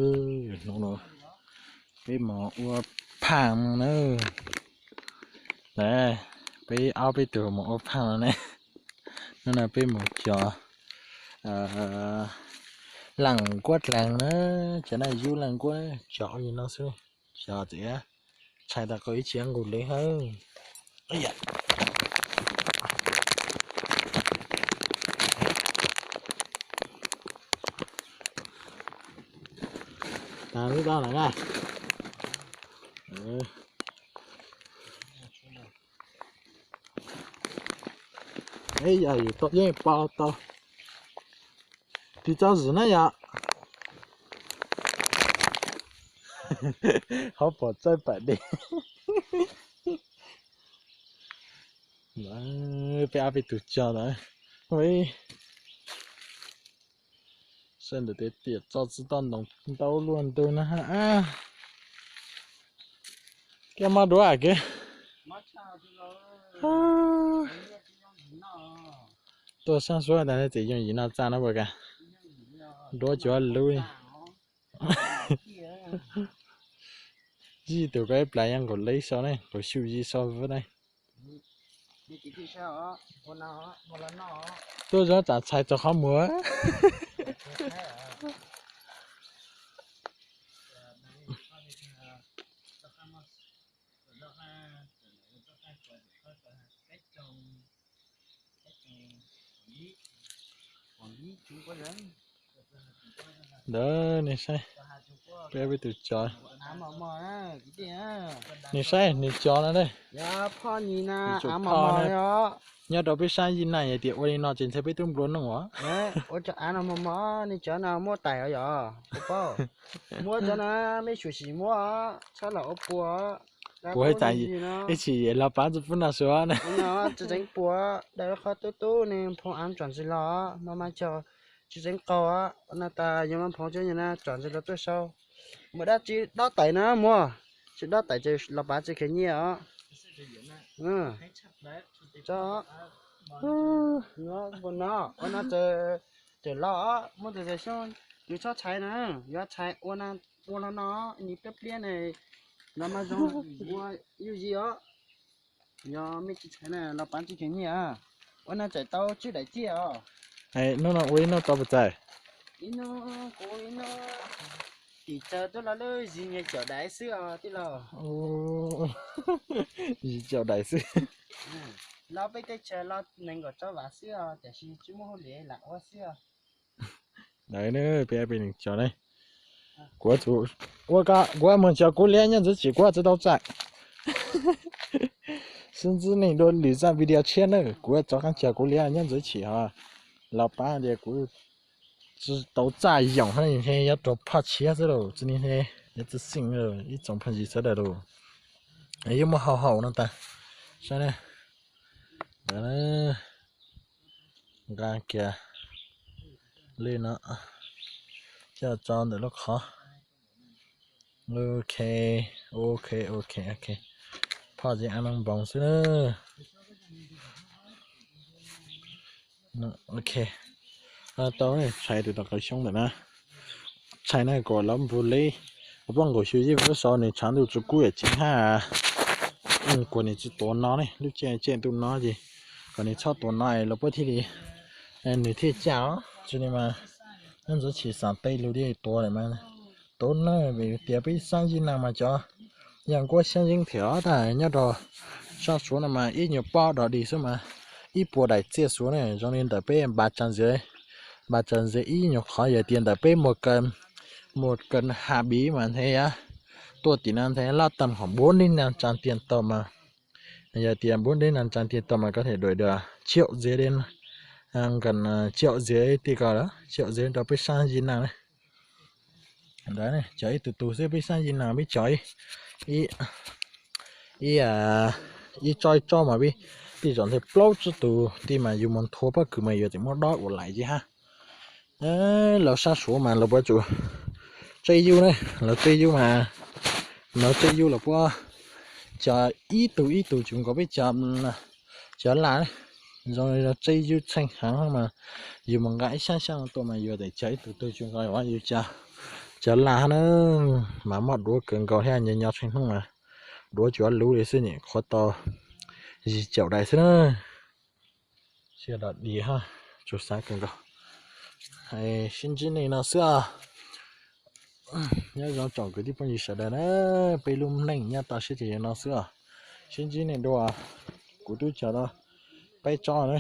Hnub no peb mus ua phaaj na. Peb ob peb tug mus ua phaaj no ne. Hnub no peb mus cog laaj nkuab dlaag na, cov naj yub laaj nkuab cog ua li no xwb, cog txawm tshais tau qau ib txhia nqus li hawb. Tas lub rau na. Yog yus tau yeej pau tau. Tis tso zwm na yom. Hov pom txawj pam dej. Peb ob peb tug cog ntawd. Saib ntawm tias tiam tso tsis tau ntoo ntau luaj ntug na ha. Koj mob duav kev. Tuaj saib suab tas txawm yooj yim no txaj no puas kas. Duav cuav lub. Zij tus koj ib plas yeej nqus li so ne, nqus xyu yim so vwb ne. Tuaj zov tsam txhais txog qhov muag. Ntawd nej saib, peb peb tus cov. Nej saib nws cov no ne. Nyob rau peb sab Yij Naj yog tias ua li no ces ntshai peb twb nplua nuj os. Puas hais tias ib chim los pab tsis pub noj sua na. Tseev pua dawb qhov tub tub ne, phoov av tsom ntsis los mas mas cog tsis tseev qaug no tas yog mas phoov cov na tsom ntsis los tuaj sau. Muaj dab tsi dob tais na muaj, tsis dob tais ces los pab tsis kheev nyiaj os. Ua no, ua no ces los muaj tus xyoo yus txhob txhais na, yuav txhais ua no, ua no no, ni pliab pliab ne, los mas zoo ua yuj yig os. Yog mej tsis txhais na los pab tsis kheev nyiaj. Ua no txawm tau tswb daim ciaj os. Hnub no ua ib hnub tau puas txawj? Ib hnub kuv ib hnub tim tsawg tuaj los lub zis nyias caum daim xwb os tij laug. Zis caum daim xwb. Los peb teb chaws los nees nkaum tsawv vam xwb os, tiam sis tsis muaj hauj lwm lam ua xwb os. Ntawd peb peb neeg cog ne, kuv ua, kuv mus cog kuv liab nyob ntxwv chim kuv tsis tau txaj. Xib ntxwb neeg dua lwm zaj video tshiab na, kuv rov qab cog kuv liab nyob ntxwv chim ho los pab tias kuv tsis tau txaj yoom hab nws yuav rau phoj tshiab xwb lauj, tsis ni yuav txwj xeej ib tsoom phooj ywg sawv daws lauj. Yuav muaj hau hau no tas, saib na. Nqa kiag li no coj tso ntawm lub qhov. Ok, ok, ok, ok. Phoj ces a noo npoos xwb na. Ok, tau tshais tus tom qab xyoob ntawm na. Tshais na kom lawv npug li, kuv poj nqus xyu yij vub sau nws tshav ntuj tsis kub yam ceev hab. Kuas nws tsis tuav no ne, lub caij caij ntuj no ces kom nws txhob tuav no los puab thiaj li, nws thiaj caj os. Tsis li mas nyob ntxwv chim xam tej lug thiaj tuav lawm mas. Tuav na, vim tias peb xab yij naj mas cov yaj nkuab xyab yeeb thiab os, tab nyob rau sab Suav no mas ib nyuag pob dog dig xwb mas ib puas daim txiaj Suav ne, zoo li ntawm peb npas tsa ntxiv, npas tsa ntxiv ib nyuag qhov yog tias ntawm peb mus ka ha biv mas nthe tuaj tim no nthe laj tag hom npuab deb na tsa tiag tau mas, yog tias npuab deb na tsa tiag tau mas có thể đuổi được triệu rưỡi đến gần triệu rưỡi ti ko, triệu rưỡi rau peb xab yij naj na. Ntawd cog ib tug tug xwb, peb xab yij naj peb cog ib, ib tso ib tso mas peb tej zaum nthe plaub tsib tug ti mas yus mus nthua pob kws mas yus tseem muab dob ua laim ci hab. Lawv sab Suav mas lawv puab tsum tseb yub ne, lawv tseb yub mas, lawv tseb yub lawv puab cog ib tug ib tug tsis nkaus peb cog, cog laj, zoo li tseb yub txheej heev mas yus mus nqa ib xyab xyab no tuaj mas yus tseem cog ib tug tug tsis nkaus yus cog Cov laj hab na, mas muaj duab kawg nkaus thiab, nyo nyo tsheej hnub na, duab tsuav lub li xwb nyem qhuav tau yim caum daim xwb na. Sia dog di hab, tsuas xav kawg nkaus. Sib ntsib nej no xwb os. Nyob zoo tsoom kwv tij phooj ywg sawv daws na, peb lub neej nyob tau siab ces yog no xwb os. Sib ntsib nej dua, kuv twb cog tau peb tsob na.